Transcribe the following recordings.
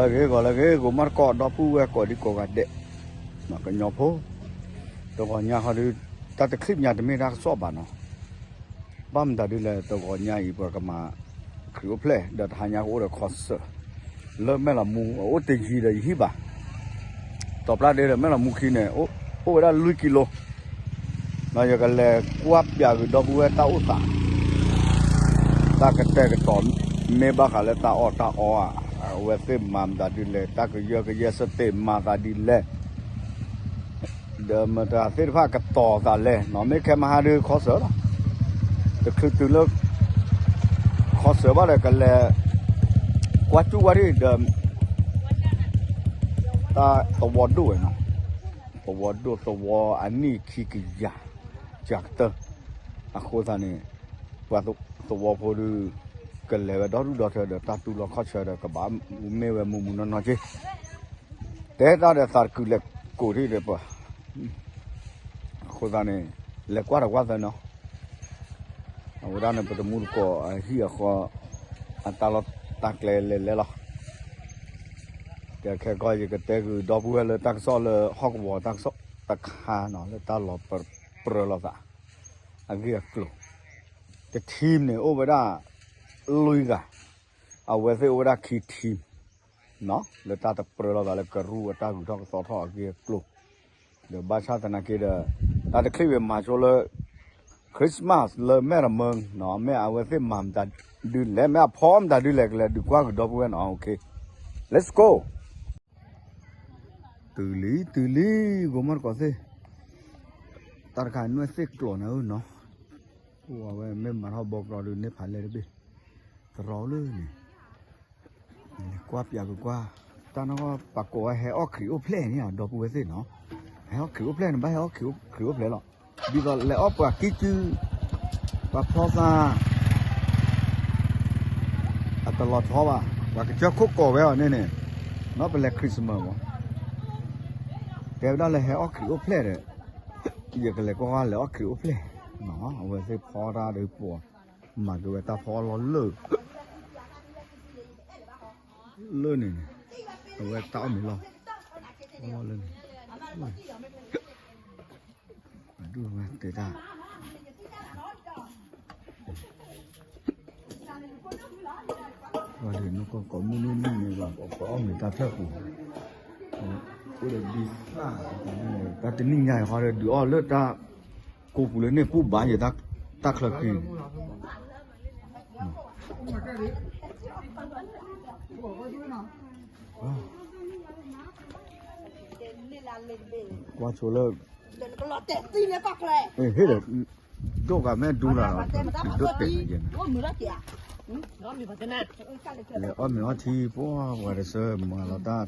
ဂ့ၤဂီၤလၢဂ့ၤ ဂီၤမီၢ်တကိး ဒီပုၢ်ဝဲၢ်ကိးဒံကိးဂၤဒဲး, ကညီဖိ, တဂီၤညါဃီဒုး တၢ်တချံၣ်ညါတမ့ၢ်တၢ်ကစီၣ်ဘၣ်နီၤ, ဘၣ်မတၤဒုလဲၣ် တဂီၤညါအံၤ ပှၤကမၤခရံာ်အိၣ်ဖျဲၣ် ဒီးတဟါညါကအိၣ်ဒီး concert လၢမဲၢ်လီၤမူ အအိၣ်တယံၤဒီးယဟံၣ်ဘၣ်, တီၤပျၢ်ဒ့ဒီးမဲၢ်လီၤမူခံန့ၣ် အိၣ်ဝဲဒၣ်လွံၢ်ကံလိ ဒီးယကလဲၤကွၢ်ပျးဂုာ်ဒီပုၢ်ဝဲၢ်တၢ်အိၣ်သး, တၢ်ကတဲာ်ကတီၤမ့ၢ်ဘၣ်ဃးလၢတၢ်အီၣ်တၢ်အီဧါ, အဝဲသ့ၣ်မၤမတၤဒ်လဲၣ်, တၢ်ကယၢကယဲစတ့းမၤသးဒ်လဲၣ်, ဒီးမတၤသ့ၣ်တဖၣ်ကတီၤသးလဲၣ်နီၤ, မ့ၢ်ခဲမဟါဒုး concert လီၤ, တချုးတုၤလၢ concert ဘၣ်ဒီး ကလဲၤကွၢ်စူၣ်ဝဲဒၣ်ဒီး တၢ်သဝီဒိၣ်ဝဲနီၤ, သဝီဒိၣ်သဝီအနံၣ်ခံကယၤ ကကတၢၢ်, အဃိသတးန့ၣ် ပှၤသဝီဖိဒုး ကလဲၤဝဲဒီဒူၣ်ဒီထၢဒီး တၢ်တူၢ်လိာ်ခီၣ်ဆၢဒီး ကဘၣ်မ့ၢ်ဝဲမူမူနီၢ်နီၢ်က့, တဲတၢ်ဒီးသးတကုာ်လဲၤကိးထံၣ်ဒီးပှၤ, အဃိသတးန့ၣ် လဲၤကွၢ်တကွၢ်သၢနီၤ, အဝဲဒၣ်န့ၣ် ပတမူတကိးအဟံၣ်အဃီ အတၢ်လီၢ်တၢ်ကျဲလဲၤလဲၤလီၤ, ကဲခဲကီၢ် ယကတဲဂုာ်ဒီပုၢ်ဝဲၢ်လၢတၢ်ကစီၣ်လၢဟီၣ်ကဝီၤတၢ်ကစီၣ်တခါနီၤ လၢတၢ်လီၤပြၢလိာ်သး အဂ့ၢ်အကျိၤ, တ team န့ၣ် အိၣ်ဝဲဒၣ်လွံၢ်ဂၤ, အဝဲသ့ၣ်အိၣ်ဝဲဒၣ်ခံ team လၢတၢ်တပြၢလိာ်သးလၢကရူၢ်အတၢ်ဂုၤထီၣ်ကသီထီၣ်အဂ့ၢ်အကျိၤ, ဒီးဘၣ်ဆၣ်သနာ်က့ဒီး တၢ်တချံၣ်ဝဲမၤဆိလၢ Christmas လၢမဲၢ်ရမၢနီၤ, မ့ၢ်အဝဲသ့ၣ်မၤမတၤဒုလဲၣ်, မ့ၢ်အဖီမတၤဒုလဲၣ်, ကလဲၤဒုးကွၢ်ကဒီပုၢ်ဝဲၢ်နီၤ, OK, let's go. တုၤလံ တုၤလံ ဂီၤမီၢ်တကိးသ့ၣ်, တၢ်တခါနွဲၣ်သ့ၣ်ကျိးနၤဧၢနီၤ, အိၣ်ဝဲမ့ၢ်မၤထီၣ်ဘီကရီဒုးန့ၢ်ဖးလဲၢ်တဘ့ၣ်, တရီလၢန့ၣ်, ကွၢ်ပၠးကကွၢ်, တၢ်နီၢ်ကီၢ်ပှၤကိးဝဲဟဲအီၣ်ခရံာ်အိၣ်ဖျဲၣ်န့ၣ် ဒီပုၢ်ဝဲၢ်သ့ၣ်နီၤ, ဟဲအီၣ်ခရံာ်အိၣ်ဖျဲၣ်န့ၣ် ဘၣ်ဟဲအီၣ်ခရံာ်အိၣ်ဖျဲၣ်လီၤ, ဒ်သိးလဲၤအီၣ်ပှၤကံၢ်ကု ပှၤဖျီသး အတလီၤဆီဘၣ်, ပှၤကစၢၢ်ခိၣ်ကိးဝဲအီၤန့ၣ်န့ၣ်, နီၢ်ပလဲၤ Christmas မး, တဲဝဲဒၣ်လၢဟဲအီၣ်ခရံာ်အိၣ်ဖျဲၣ်ဒီး, ယကလဲၤကွၢ်ကွၢ်လဲၤအီၣ်ခရံာ်အိၣ်ဖျဲၣ်, အဝဲသ့ၣ်ဖီတၢ်ဒီးပှၤ, မၤက့ၤဝဲတၢ်ဖီအီၣ်လီၤလၢ လၢန့ၣ်န့ၣ်, အဝဲတၢ်အီၣ်မ့ၤလီၤ, အီၣ်လၢန့ၣ်, အဒူၣ်ဝဲတဲတၢ်, ဝဲဒၣ်နကကိးမုၢ်နံၤနံၤန့ၣ်ဘၣ် ပအီၣ်မ့ၤတၢ်ဖျၢၣ်ပူၤ, အိၣ်ဒီးဒ်သၣ်, တၢ်တနံၣ်ညါအံၤဃီဒီး ဒုးအီၣ်လၢတၢ်ကိးပူၤလၢန့ၣ် ကူၣ်ဘၣ်ယတၢ်ချၢဃံန့ၣ် ကွၢ်ဆိလၢ, ဟ့ၣ်ဒီး, ဒိၣ်ဂၤမ့ၢ်ဒူရၤလီၤ, ဒိၣ်တဲာ်န့ၣ်ယဲန့ၣ်, လဲၤအီၣ်မ့ၤအီထံ ပှၤပှၤတစၢမၤလီၤတၢ်,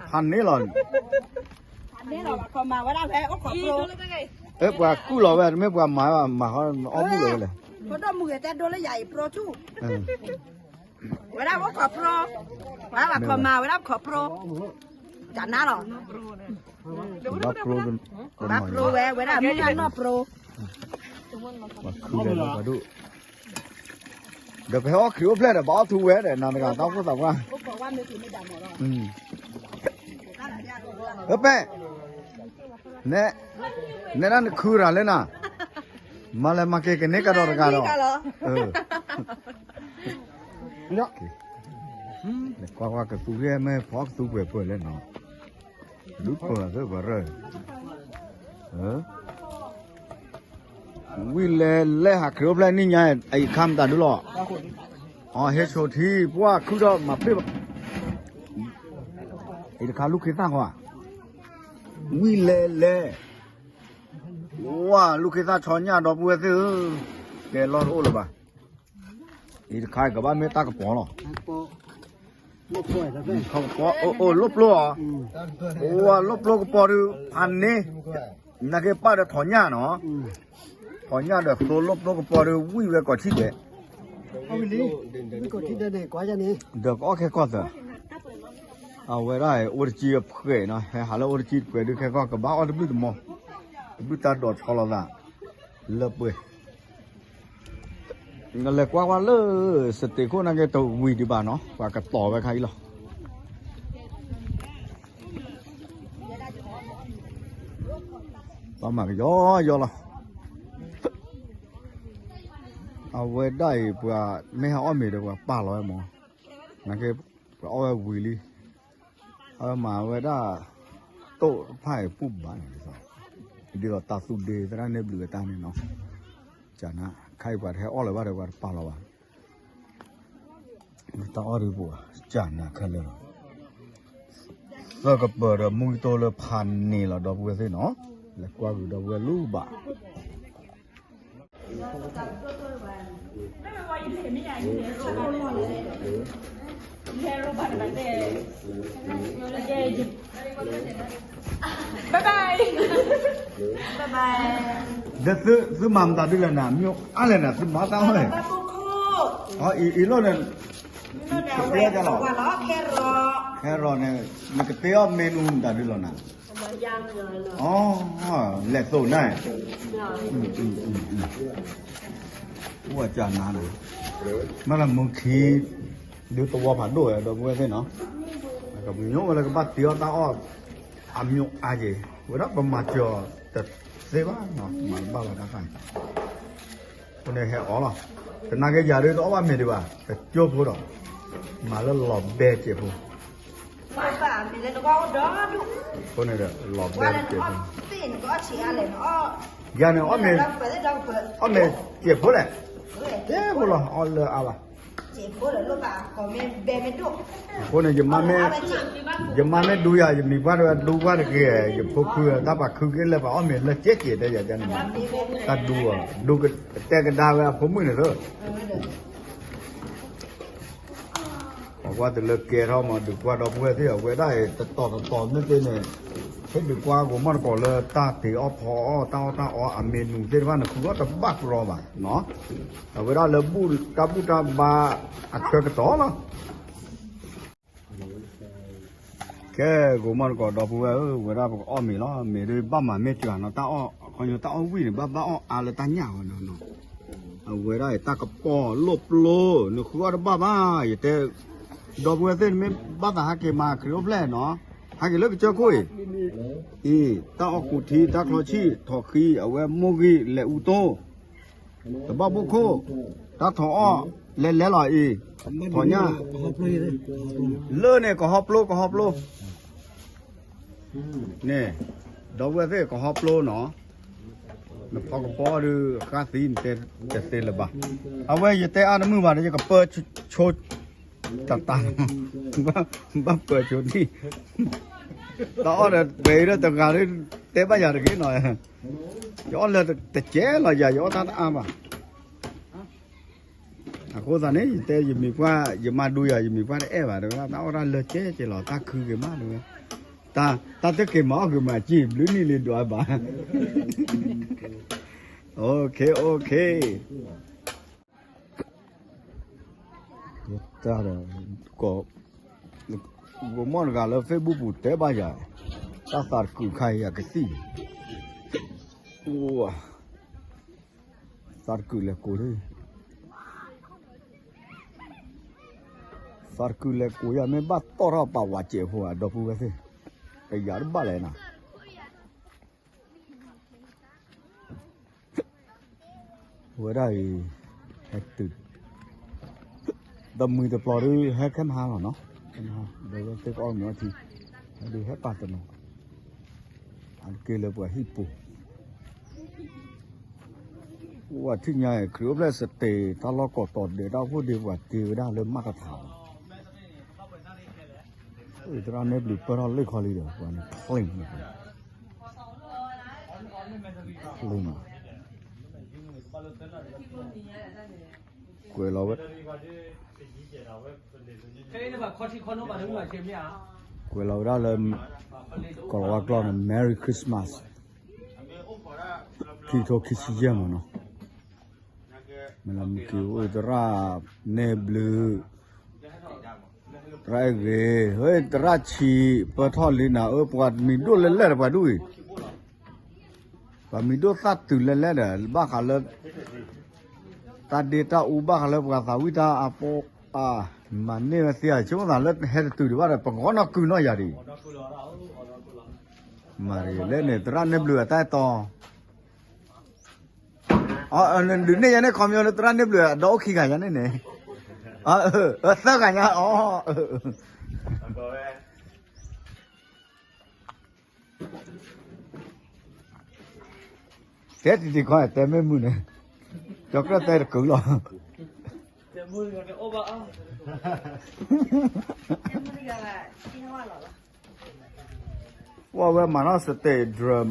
ဖးန့ၢ်လီၤ, ပှၤကူၣ်လီၤဝဲ တမ့ၢ်ပှၤမၤဘၣ် မၤဃီအီၣ်မုၢ်လီၤဝဲလဲၣ်, ဖိဒိၣ်မုၣ်ဂဲၤတဲဒိလၢယၤအံၤ ပရိထူၣ် ဝဲဒၣ်အိၣ်ခိးပြိ, ဝဲဒၣ်ဘၣ်ခိးမၤ ဝဲဒၣ်ခိးပြိ, တၢ်နါလီၤ, ဘၣ်ပြိ, ဘၣ်ပြိဝဲ ဝဲဒၣ်မုၢ်ဂၤနီၢ်ပြိ, ပှၤခုဝဲလီၤပှၤဒိၣ်, ဒီးပဟဲအီၣ်ခရံာ်အိၣ်ဖျဲၣ်ဒီး ပအီၣ်ထူဝဲဒီး နၤတဂၤတၢ်အိၣ်ဖှိၣ်သးပှၢ်, အပဲ နဲ, နဲဒၣ်နခုရၤလၢနၤ, မၤလဲၤမၤက့ၤကန့ၢ်ကဒီးတဂၤဒီး, ကွၢ်ကွၢ်ကသူက့ၤမ့ၢ်ဖီကသူပှဲၤပှဲၤလဲၣ်နီၤ, ဒုးပၢၤသ့ပှဲၤရၢၢ်, ဝံၤလဲၤလဲၤဟးခရံာ်အိၣ်ဖျဲၣ်နံၣ်ညါ အံၤခါမတၤဒုလီၤ, အဟဲဆိထံ ပှၢ်ခုဒီးမၤဖျ့ၣ်ဘၣ်, အံၤတခါလူၢ်ခ့သၣ်ဃီဧါ, ဝံၤလဲၤလဲၤ ဝါ လူၢ်ခ့သၣ်ဆီညၣ်ဒီပုၢ်ဝဲၢ်သ့ၣ်ဧၢ, ကဲလီၢ်တအိၣ်လၢၤဘၣ်, အံၤတခါကဘၣ်မ့ၢ်တၢ်ကပီၤလီၤ, ခီကပီၤ အိၣ်လိၣ်ပျိအီၤ, အိၣ်ဝဲလိၣ်ပျိကပီၤဒုး ဖးန့ၢ်, နာ်က့ပၢ်ဒီးထိးညၣ်နီၤ, ထိးညၣ်ဒီးသိလိၣ်ပျိကပီၤဒုးဝံၣ်ဝဲကိးထံၣ်ဒဲး, ဒီးကအီၣ်ခဲကီၢ်သၢ အဝဲဒၣ်အိၣ်တကံအဖှဲးနီၤ, ဟဲဟးလၢအိၣ်တကံတပှဲၤဒုး ခဲကီၢ်ကဘၣ်အီၣ်တဘျုးတမီၤ, တဘျုးတၢ်ဒိးဆီလီၤသး, လၢပှဲၤ, နလဲၤကွၢ်ကွၢ်လၢ စတ့းခိၣ်နာ်က့တဝံၤဒံးဘၣ်နီၤ, ပှၤကတီၤဝဲခါအံၤလီၤ, ဘၣ်မၤကယီယီလီၤ. အဝဲဒၣ်အံၤ ပှၤမ့ၢ်ဟဲအီၣ်မ့ၤဒီး ပှၤပာ်လီၤဝဲမး, နာ်က့ ပှၤအီၣ်ဝဲဝံၤလံ, အဝဲမၤဝဲဒၣ် တိၣ်တဖၣ်အံၤပူၣ်ဘၣ်န့ၣ်, ဒ်သိးတၢ်သူၣ်ဒ့သရၣ်န့ၣ်ဘျုးအတၢ်န့ၣ်နီၤ, ကနၤ ခါအံၤပှၤတဟဲအီၣ်လၢၤဘၣ်ဒီး ပှၤတပာ်လီၤဘၣ်. တၢ်အီၣ်ဒုးပူၤ ကနၤခဲလၢာ်လီၤ. သၢကပၢၤဒီးမူကတိၢ်လၢဖးန့ၣ်လီၤ ဒီပုၢ်ဝဲၢ်သ့ၣ်နီၤ, လဲၤကွၢ်ကွံာ်ဒီပုၢ်ဝဲၢ်လၢဘၣ်. ဒီးသုမၤမတၤဒ်လဲၣ်နၤ, မ့ၢ်အါလဲၣ်နၤ သုမၤတၢ်အီၣ်လဲၣ်, အံၤလီၤန့ၣ်, ကတဲအီၣ်လီၤ, carrotန့ၣ် နကတဲအီၣ် menu မတၤဒ်လီၤနၤ, လဲၤသိးနၤ, အိၣ်ကနၤန့ၣ်, မ့ၢ်လၢမုၢ်ခံ ဒုးသဝီဖးဒိၣ်ဝဲဒီပုၢ်ဝဲၢ်သ့ၣ်နီၤ, ကမၤညိဝဲလၢကဘၣ်တ့အီၣ်တၢ်အီၣ် အမျိုးအါက့ၤ, ဝဲဒၣ်ပမၤစၢၤတသ့ဘၣ်နီၤ, မၤတဘၣ်ဘၣ်တၢ်ဃၢ်, အဃိန့ၣ်ဟဲအီၣ်လီၤ, တနာ်က့ယၤဒုးတအီၣ်ဘၣ်မ့ၤဒံးဘၣ်, တကၠိဖိဒီး, မၤလၢလီၤဘဲစဲးဖိ, အဃိန့ၣ်ဒီး လီၤဘဲစဲးဖိ, ယၤန့ၣ် အီၣ်မ့ၤစဲးဖိလဲၣ်, စဲးဖိလီၤ အီၣ်လၢအါဘၣ် အဃိန့ၣ် ယမါမ့ၢ်ဒူယၤ ယမံၤပှၢ်တဝဲဒူပှၢ်တဂ့ၤ, ယဖိခုတၢ်ပာ်ခုက့ၤလၢပှၤအီၣ်မ့ၤလၢကဲကဲးတဲယၤန့ၣ်, တၢ်ဒူအီၤ ဒူကတဲကဒါဝဲအဖိမုၣ်န့ၣ်သၢ, ပှၤကွၢ်တလၢကဲထီၣ်မး ဒုးကွၢ်ဒီပုၢ်ဝဲၢ်သ့ၣ်အဝဲဒၣ်အံၤ တတီၤတတီၤမ့ၢ်သ့န့ၣ်, ဟ့ၣ်ဒုးကွၢ်ကိးမီၢ်တကိးလၢတၢ်တ့အီၣ်ဖီအီၣ် တၢ်အီၣ်တၢ်အီ အမ့ၢ်နုၤသ့ၣ်တဖၣ်န့ၣ် ဃုအီၣ်တဘၣ်ကရီဘၣ်နီၤ, အဝဲဒၣ်လၢတၢ်ဘူၣ်တၢ်ဘါအဆၢကတီၢ်လီၤ. ကဲ ကိးမီၢ်တကိးဒီပုၢ်ဝဲၢ်ဧၢ, ဝဲဒၣ်ပကအီၣ်မ့ၤလီၤ. မ့ၢ်ဒ်ဘၣ်မၤမ့ၢ်စှၤနီၤ, တၢ်အီၣ်ခီညိ တၢ်အီၣ်ဝံၣ်န့ၣ် ဘၣ်ဘၣ်အီၣ်အါလၢတၢ်ညၣ်ဝဲနီၤနီၤ, အဝဲဒၣ်အံၤ တၢ်ကပီၤလိၣ်ပျိ နဃုအီၣ်တဘၣ်ဘၣ် ယတဲ, ဒီပုၢ်ဝဲၢ်သ့ၣ်န့ၣ်မ့ၢ်ဘၣ်သးဟဲက့ၤမၤခရံာ်အိၣ်ဖျဲၣ်နီၤ, ဟဲက့ၤလၢကစၢၢ်ခိၣ်အံၤ, အံၤ တၢ်အီၣ်ကူးထံ တၢ်ချီဆံၣ် ထိးဃံ အဝဲမိၢ်ဂံၢ် လဲၤအူတိၢ် တဘၣ်ဘိၣ်ခိၣ်, တၢ်ထိးအီၣ် လဲၤလဲၤလီၤအံၤ, ထိးညၣ်, လၢန့ၣ် ကဟီပျိ ကဟီပျိ, န့ၣ်, ဒီပုၢ်ဝဲၢ်သ့ၣ် ကဟီပျိနီၤ, နဖီကပီၤဒုး ဃါသံနတဲတသ့လၢၤဘၣ်, အဝဲယတဲအါတမုာ်ဘၣ်ဒီး ယကပၢ ဆိ တၢ်တၢ်, ဘၣ်ပၢၢ်ဆိဒံၣ်, တၢ်အီၣ်ဒီး ပှဲၤအံၤဒီးတဂၤဒီး တဲဘၣ်ယၤတဂ့ၤနီၤ, ယအီၣ်လၢတကဲလီၤယၤ ယအီၣ်တၢ်တအါဘၣ်, အဃိသတးန့ၣ် ယတဲယမံၤပှၢ် ယမါဒူယၤ ယမံၤပှၢ်တအဲၣ်ဘၣ် တဲဝဲဒၣ် တၢ်အီၣ်တၢ်လၢကဲကဲလီၤ တၢ်ခုက့ၤမး တဲဝဲ, တၢ်တက့ၤမၤအီၣ်ဂ့ၤမး ကံၣ်ဘျုးနံၣ်လံဒွးဘၣ်, အိၣ်ခ့ အိၣ်ခ့ တၢ်ဒီး ကိး ဂိၤမီၢ်တဂၤလၢ Facebook ပူၤတဲဘၣ်ယၤ, တၢ်သးတကုးခါအံၤ ယကသံၣ်, အိၣ်, သးတကုးလဲၤကိးလံ, သးတကုးလဲၤကိးယၤ မ့ၢ်ဘၣ်တီၢ်ထီၣ်ပာ်ဝးစဲးဖိ ဒီပုၢ်ဝဲၢ်သ့ၣ်, ကယၤတဘၣ်လဲၣ်နၤ ဝဲဒၣ်အံၤ ဟဲတုၤ, တမှံၤတပျီၤဒုး ဟဲခဲမဟါလီၤနီၤ, ခဲမဟါ ဒီးဝဲသ့ၣ်ကအီၣ်မ့ၤအီထံ, ဒုးဟဲပာ်တနီၤ, အတက့ၢ်လၢပှၤဟံၣ်ပူၤ, ဝဲထံၣ်ညါအံၤ ခရံာ်အိၣ်ဖျဲၣ်စတ့း တၢ်လီၢ်ကိးတီၤဒဲး တၢ်အိၣ်ဖှိၣ်ဒ့ပှၤတ့ဝဲဒၣ်လၢမးတထးလီၤ သရၣ်န့ၣ်ဘျုးပၢၢ်ထီၣ်လံခီလံဒီး ပှၤန့ၣ် clean န့ၣ်, clean န့ၣ်, ကွဲးလီၤဝဲ, ကွဲးလီၤဝဲဒၣ်လၢ ကီၢ်လီၤဝါကျိာ်န့ၣ် Merry Christmas, ခံကထိခံဆံယဲၢ်မးနီၤ, မ့ၢ်လၢမုၢ်က့ၤအိၣ်သရၣ်န့ၣ်ဘျုး သရၣ်အဲၣ်ဂ့ၤ ဟဲ သရၣ်ဆံး ပၢၢ်ထီၣ်လံနၤဧၢ ပှၤမံၤဒိၣ်လဲၣ်လဲၣ်ဒီးပှၤဒ်အံၤ, ပှၤမံၤဒိၣ်သၣ်တုၤလဲၣ်လဲၣ်ဒီး ဘၣ်ဃးလၢ တၢ်ဒ့တၢ်အူ ဘၣ်ဃးလၢပှၤသးဝံၣ်တၢ်အပီအါ, မၤန့ၢ်ဝဲသ့ဧါ ဆိကမိၣ်သးလၢဟဲတတုၤဒံးဘၣ်ဒီး ပဂီၢ်နီၢ်ကုနီၢ်ယၤဒံး, မၤတဂ့ၤ လၢန့ၣ် သရၣ်န့ၢ်ဘျုးအတၢ်အဲၣ်တီ, ဒုးန့ၢ်ယၤန့ၣ် ခီပညီလၢသရၣ်န့ၢ်ဘျုးအဒီအိၣ်ခံဂၤညါန့ၣ်န့ၣ်, သၢဂၤညါအီၤ, တဲတံၤတံၤခီ တဲမ့ၢ်မုာ်န့ၣ်, ကၠီကြၢၢ်တဲတကုာ်လီၤ. ဝဲမၤနီၣ် stage drum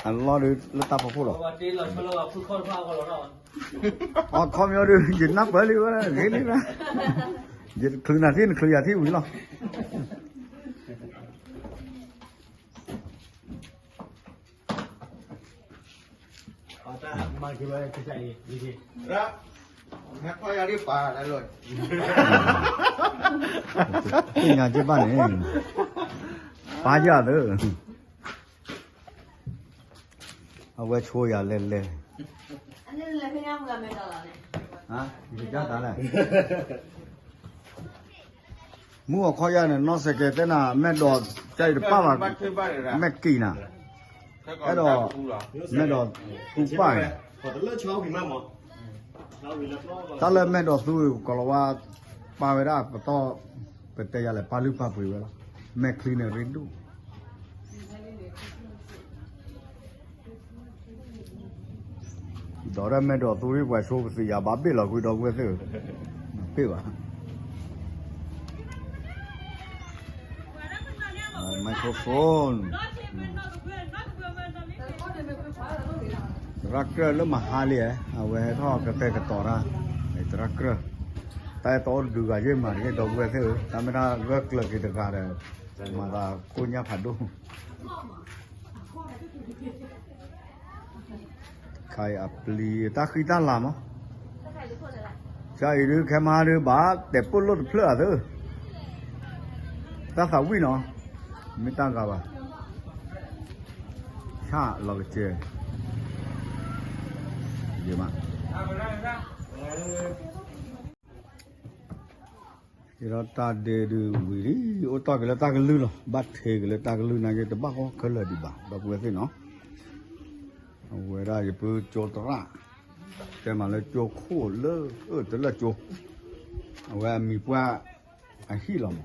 အလီၢ်ဒုးလၢတၢ်ဖီခိၣ်လီၤ. အခီပညီဒုး ယနၢ်ပၢၢ်လံဝဲ ဂ့ၤလံဝဲ, ယချုးနၤထံၣ် နချုးယၤထံၣ်ဝံၤလီၤ. သ့ၣ်ညါက့ဘၣ်န့ၣ်, ပာ်ယၤသၢ, အဝဲဆိယၤလဲၤလဲၤ, ယကတၢ်လဲၣ် မုၢ်အခီယၢ်န့ၣ် နီၢ်စဲးကဲတဲနၤ မဲာ်ဒိး ကၢ်အံၤတပၣ်ဘၣ်, မဲာ်ကံၢ်နၤ, အဲၣ်ဒိး, မဲာ်ဒိးသူပၣ်န့ၣ်, တၢ်လၢမဲာ်ဒိးသူ ကီၤလၤဝါ ပာ်ဝဲဒၣ်ပတီၢ်, ပတဲယၤလဲၣ် ပာ်လုၢ်ပာ်ပှ့ၤဝဲလီၤ, မဲာ်ချံန့ၣ်ရ့ဒိၣ် ဒီးမဲာ်ဒိးသူရံၣ်ပှၤဆိပသံးယၤဘၣ်ဘ့ၣ်လီၤကွံာ်ဒီပုၢ်ဝဲၢ်သ့ၣ်ဧၢ, ဘ့ၣ်ဘၣ်, microphone, သရၣ်ကြၢၢ်လၢမဟါလံ, အဝဲဟဲထီၣ်ကတဲာ်ကတီၤတၢ်, သရၣ်ကြၢၢ်, တၢ်အဲၣ်တီအိၣ်တဒုဂၤယ့ၢ်မၤတက့ၢ်ဒီပုၢ်ဝဲၢ်သ့ၣ်ဧၢ, တၢ်မ့ၢ်တၢ်ဂၢၢ်ကျၢၤက့ၤတဂၤဒီး, မၤသးကိညၢ်ဖးဒိၣ် ခါအံၤအပျံၤတၢ်ဃံတၢ်လၤမး, ကၢ်အံၤဒုးခဲမဟါဒုးဘၣ်တဲာ်ပိၢ်လိၣ်တဖျၢၣ်အသၢ, တၢ်သးဝံၣ်နီၤ, မ့ၢ်တၢ်ဂၤဘၣ်, ဆၣ်လီၤကစဲ, ယမး ဒီးတၢ်ဒ့ဒုးဝံၤလံ, အိၣ်တီၢ်က့ၤလၢတၢ်ကလုၢ်လီၤ, ဘၣ်ထံးက့ၤလၢတၢ်ကလုၢ်နာ်က့ တဘၣ်ဃီခဲလၢာ်ဒံးဘၣ် ဒီပုၢ်ဝဲၢ်သ့ၣ်နီၤ, အဝဲဒၣ်ယပုၢ်ကၠိသရၣ်, တဲမးလၢကၠိခိၣ်လၢအၢၣ်တလၢာ်ကၠိ, အဝဲအမံၤပှၢ်အဟံၣ်လီၤမး,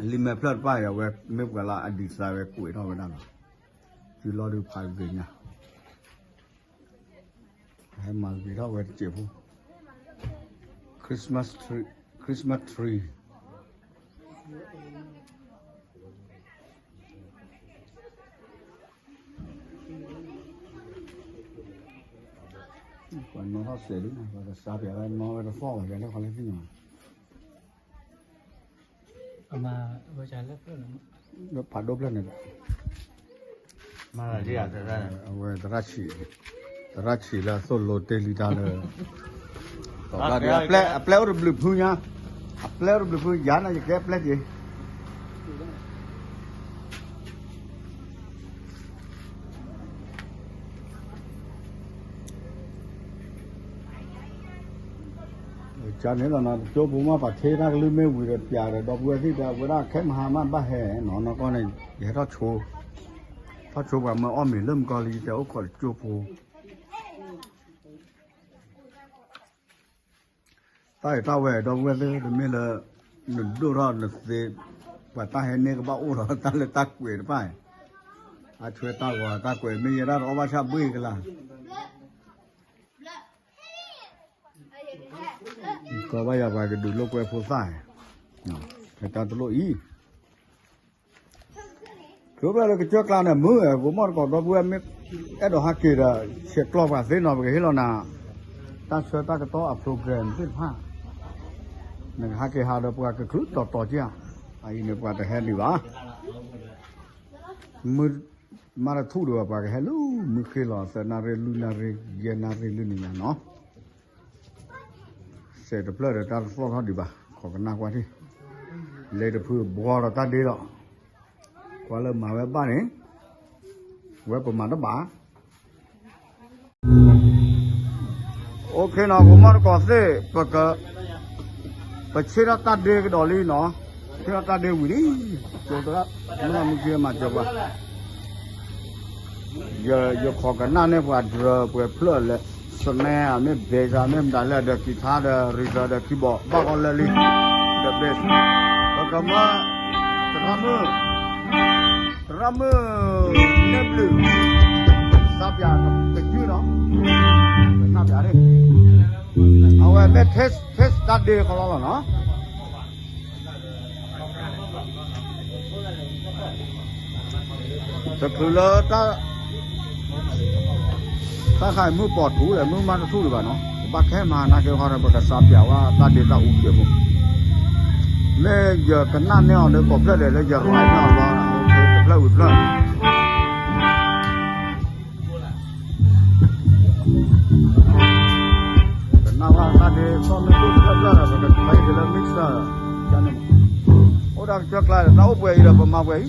လံာ်မဲာ်ဖျၢၣ်တဖၣ်အံၤ အဝဲမ့ၢ်ပှၤလၢအဒံးသါဝဲကွံာ်ထီၣ်ဝဲဒၣ်လီၤ, တုၤလီၤဒုးဖးဂ့ၤညါ ဟဲမၤဂ့ၤထီၣ်ဝဲတစဲးဖိ, Christmas tree, Christmas tree, ပှၤနီၣ်ထီၣ်စဲးလံ, ပှၤကစးပၠးဝဲနီၣ်ဝဲတသီၣ်ဘၣ် ပၠးလၢခီလၢသ့ၣ်ညါ လၢဖးဒိၣ်ဖျၢၣ်န့ၣ်, အဝဲသရၣ်ဆံး, သရၣ်ဆံးလၢအသိၣ်လိတ့ၢ်လံတၢ်လၢ, အပျဲၢ်အိၣ်တဘျုးဖုညါ, အပျဲၢ်အိၣ်တဘျုးဖုယၤန့ၣ် ယကဲပျဲၢ်က့ၤ ကန့ၣ်လီၤနီၤ, တကၠိဖိမ့ၢ်ပှၤထ့တၢ်ကလုၢ်မ့ၢ်ဝံၤဒီးပၠးဒီး ဒီပုၢ်ဝဲၢ်သ့ၣ်တဲဝဲဒၣ် ခဲမဟါမးဘၣ်ဟဲနီၤ, နီၢ်ကီၢ်န့ၣ် ယဟဲထီၣ်ဆိ, ထီၣ်ဆိပှၤမၢအီၣ်မ့ၤလၢမုၢ်ကီၢ်လံ ယတဲအိၣ်ခိးတကၠိဖိ တၢ်အံၤတၢ်ဝဲ ဒီပုၢ်ဝဲၢ်သ့ၣ် တမ့ၢ်လၢ နဒိၣ်ထီၣ်နသ့, ပှၤတၢ်ဟဲန့ၢ်ကဘၣ်အိၣ်ဒီးတၢ်လၢတၢ်ကွဲးတဖၣ်, အဆွဲတၢ်ဂီၤတၢ်ကွဲး မ့ၢ်ယဲဒၣ်တအီၣ်ဘၣ်ဆၣ်ဘှ့ၣ်ကလါ, ကီဘၣ်ယၤပှၤကဒုးလိာ်ကွဲဖိသၣ်, ဖဲတၢ်တလိၣ်အံၤ ကျိဖျၢၣ်လၢကစၢၢ်ကျါန့ၣ် မုၢ်ဂီၤမီၢ်တကိးဒီပုၢ်ဝဲၢ်မ့ၢ်အဲၣ်ဒိးဟးက့ၤဒီး ဆဲးကျိးပှၤသ့နီၤ ပကဟ့ၣ်လီၤနၤ တၢ်ဆၢတၢ်ကတီၢ်အ program သ့ၣ်တဖၣ်, နကဟးက့ၤဟးဒီးပှၤကချုးတီၤတီၤက့ၤဧါ, အအံၤန့ၣ်ပှၤတဟဲဒံးဘၣ်, မုၢ်မးတထူၣ်ဒံးဘၣ် ပှၤကဟဲလၢမုၢ်ဃ့လီၤ သၢနၣ်ရံၣ်လွံၢ်နၣ်ရံၣ် ယဲၢ်နၣ်ရံၣ်လွံၢ်နံၤညါနီၤ စဲးတဖျၢၣ်ဒီးတၢ်တသီၣ်ထီၣ်ဒံးဘၣ် ခိးကနၣ်ကွၢ်ထံၣ်, လ့တဖုဘှီဒီးတၢ်ဒ့ဒီး, ကွၢ်လၢမၤဝဲဘၣ်န့ၣ်, ဝဲပမၤတဘၣ်, အိၣ်ခ့နီၤ ကမီၢ်တကိးသ့ၣ်, ပဆ့ထီၣ်တၢ်ဒ့ကဒီးလံနီၤ, ဆ့ထီၣ်တၢ်ဒ့ဝံၤလံ, ကၠိသရၣ်, မုၢ်မုၢ်ကမၤစၢၤပှၤ, ယ ယခိးကနၣ်န့ၢ်ပှၤ drill ပှဲၤဖျၢၣ်လဲၣ်, snare မ့ၢ် bass မ့ၢ်မတၤလဲၣ်ဒီး guitar ဒီး rhythm ဒီး keyboard ဘၣ်ဂီၢ်လၢာ်လံ, ဒီး bass ပကမၢ သရၣ်မုၣ် သရၣ်မုၣ် နဲၣ်ဘျုး စးပၠးတယုၢ်နီၤ, ကနၣ်ပၠးန့ၣ် အဝဲမ့ၢ် test test တၢ်ဒ့ခီလီၤလီၤနီၤ. တချုးလၢ တၢ်ဃးမုၢ်ပိာ်ထူဒီး မုၢ်မၢ်တထူၣ်ဒံးဘၣ်နီၤ, ပဘၣ်ခဲမၤနာ်က့ဟီဒီး ပကစးပၠးဝဲတၢ်ဒ့တၢ်အူက့ၤဖိ, မ့ၢ်ယကနၣ်န့ၢ်အီၤဒီး ကိးဖျၢၣ်ဒဲးလၢယ right န့ၢ်အီၤလီၤ, တဖျၢၣ်ဝံၤတဖျၢၣ် ကနၣ်ဝဲတၢ်ဒ့သီၣ်မ့ၢ်ဒိၣ်တဖျၢၣ်ဖျၢၣ်ဒီး ပက play က့ၤလၢ mixer န့ၣ်, အိၣ်ဒၣ်ကစၢၢ်ကျါဒီး တၢ်အိၣ်ပှဲၤအံၤဒီး ပမၤပှဲၤအံၤ,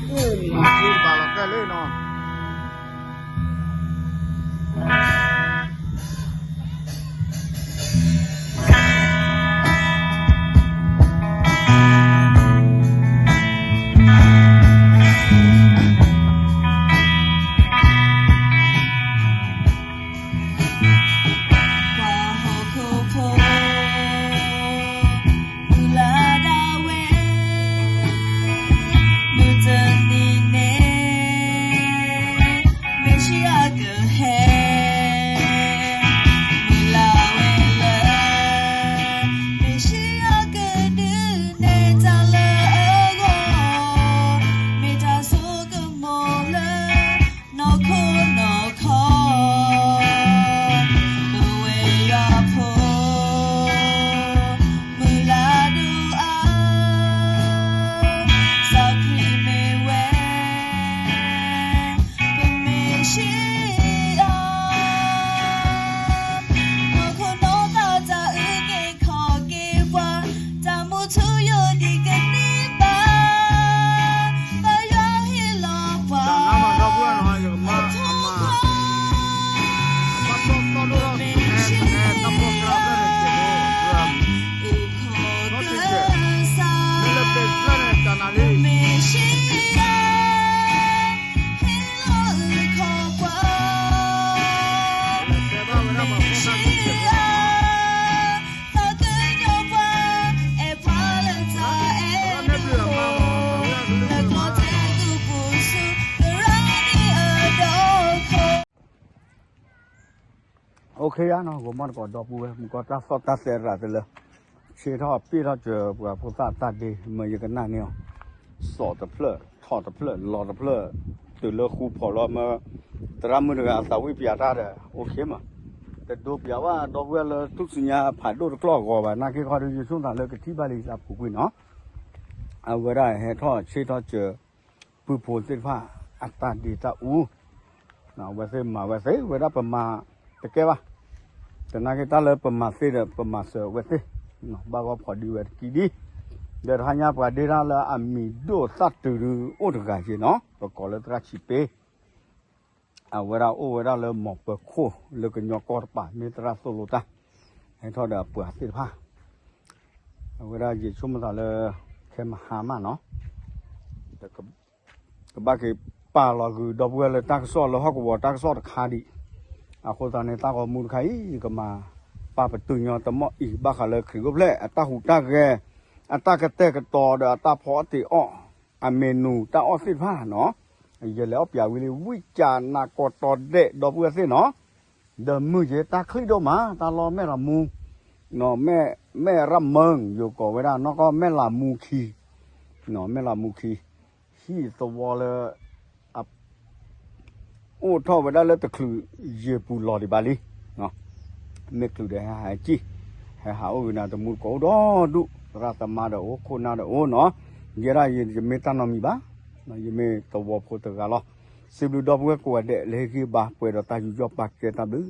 အိၣ်မၤသ့တဘၣ်လီၤ ကဲလံနီၤ. ပှၤဟီၣ်ခိၣ်ဖိ မုၢ်လၢ်ဒၣ်ဝဲ မုၢ်တနံၤန့ၣ် မ့ၢ်ဆံးအကဟဲ မုၢ်လၢ်ဝဲလၢ မ့ၢ်ဆံးအကဒုးနဲၣ်တၢ်လၢအဂီၢ် မ့ၢ်တၢ်ဆိကမိၣ်လၢ နီၢ်ခိနီၢ်ခီ ပဝဲယွၤဖိ မုၢ်လၢ်ဒိၣ်အါ စီၤခရံာ်မ့ၢ်ဝဲ ပမ့ၢ်ဆံးအီၤ နီၢ်ခိနီၢ်သးတၢ်အုၣ်က့ၤခီၣ်က့ၤပှၤ တၢ်မူထူယိာ်ဒံးကန့ၢ်ဘၣ် ဘၣ်ယွၤဟ့ၣ်လီၤပှၤ အခိၣ်ခီ ပမ့ၢ်ဆံးအီၤ အုၣ်ခီၣ်ကစၢ် ပမ့ၢ်ဆံးအီၤ ဟ့ၣ်လီၤအုၣ်ခီၣ်ပှၤ ပမ့ၢ်ဆံးအီၤ သးကညီၤပှၤ အဲၣ်ပှၤလၢတၢ်အဲၣ်ဒိၣ် လၢကီၢ်သူၣ်ပူၤဆူ သရၣ်ဒ်အဒိၣ်ခိၣ် OK ယါနီၤ ဂီၤမီၢ်တကိးဒီပုၢ်ဝဲၢ် မုၢ်ကီၢ်တၢ်သီၣ်တၢ်သဲရၤတလၢ ဆ့ထီၣ်ပ့ၢ်ထီၣ်စၢၤပှၤဖိသၣ်တၢ်ဒ့ မ့ၢ်ယကနၣ်န့ၢ်အီၤ စိာ်တဖျၢၣ် ထီၣ်တဖျၢၣ် လီၤတဖျၢၣ် တုၤလၢဃူဖိးလီၤမၢ သရၣ်မုၣ်တဂၤသးဝံၣ်ပၠးတၢ်ဒီး OK မး တဒိပၠးဘၣ်ဒီပုၢ်ဝဲၢ်လၢထူၣ်စုညါဖးဒိၣ်တကျီၢ်အဂီၤဘၣ် နာ်က့ခီဒီး ယဆိကမိၣ်လၢကထံၣ်ဘၣ်လံတၢ်ပူၤကွံာ်နီၤ အဝဲဒၣ်ဟဲထီၣ်ဆ့ထီၣ်စၢၤ ပုၢ်ဖိသ့ၣ်တဖၣ် အတၢ်ဒ့တၢ်အူ အဝဲသ့ၣ်မၤဝဲသ့ၣ် ဝဲဒၣ်ပမၤတကဲဘၣ် သနာ်က့တၢ်လၢပမၤသ့ဒီး ပမၤစၢၤဝဲသ့ၣ် ဘၣ်ဂီၢ်ဖီၣ်ဒံးဝဲတကံဒံ ဒီးတဟါညါပှၤဒ့တၢ်လၢအမံၤဒိၣ်သၣ်တုၤဒုအိၣ်တဂၤက့ၤနီၤ ပကိးလၢသရၣ်ဆံးပ့ အဝဲဒၣ်အိၣ်ဝဲဒၣ်လၢမိၢ်ပၢၤခိၣ်လၢကညီကီၢ်တပၤ မ့ၢ်သရၣ်သိၣ်လိတၢ် ဟဲထီၣ်ဒီးအပှၤသ့ၣ်တဖၣ် အဝဲဒၣ်ယဆိကမိၣ်သးလၢ ခဲမဟါမးနီၤ ကဘၣ်က့ၤပာ်လီၤဂုာ်ဒီပုၢ်ဝဲၢ်လၢတၢ်ကစီၣ် လၢဟီၣ်ကဝီၤတၢ်ကစီၣ်တခါဒံး, အဃိသတးန့ၣ် တၢ်ဂီၤမူတခါအံၤ ယကမၤပာ်ပတုာ်ညီတမီၢ်အံၤ ဘၣ်ဃးလၢခရံာ်အိၣ်ဖျဲၣ်အတၢ်ဟူးတၢ်ဂဲၤ အတၢ်ကတဲာ်ကတီၤဒီးအတၢ်ဖီအီၣ်တ့ၢ်အီၣ် အမ့ၢ်နုၤတၢ်အီၣ်သ့ၣ်တဖၣ်နီၤ, ယလဲၤအီၣ်ပၠးဝံၤလံ ဝံၣ်ကၠးနးကိးတီၤဒဲး ဒီပုၢ်ဝဲၢ်သ့ၣ်နီၤ, ဒီးမုၢ်ယဲတၢ်ချံၣ်ဒိၣ်မး တၢ်လီၢ်မဲၢ်လးမူ မဲၢ်ရၣ်မၢၢ် ယိၤကိးဝဲဒၣ် နီၢ်ကီၢ်မဲၢ်လးမူခံ, မဲၢ်လးမူခံ, ဟံၣ်သဝီလၢ အိၣ်ထီၣ်ဝဲဒၣ်လၢတချုးယံာ်ပူၤလီၤဒံးဘၣ်လံ, မ့ၢ်ချုးဒီးဟဲဟးစံၣ်, ဟဲဟးအိၣ်ဂ့ၤနၤ တမူတကိးအိၣ်ဒီဒူၣ်, သရၣ်သမါဒီးအိၣ် ခိၣ်နၢ်ဒီးအိၣ်နီၤ, ယဲဒၣ်ယမ့ၢ်တၢ်နီတမံၤဘၣ်, ယမ့ၢ်သဝီဖိတဂၤလီၤ, စံးဘျုးဒီပုၢ်ဝဲၢ်ကိးဂၤဒဲး လၢဟ့ၣ်ဂံၢ်ဘါပှဲၤဒီးတၢ်ယူးယီၣ်ပာ်ကဲတၢ်ဘျုး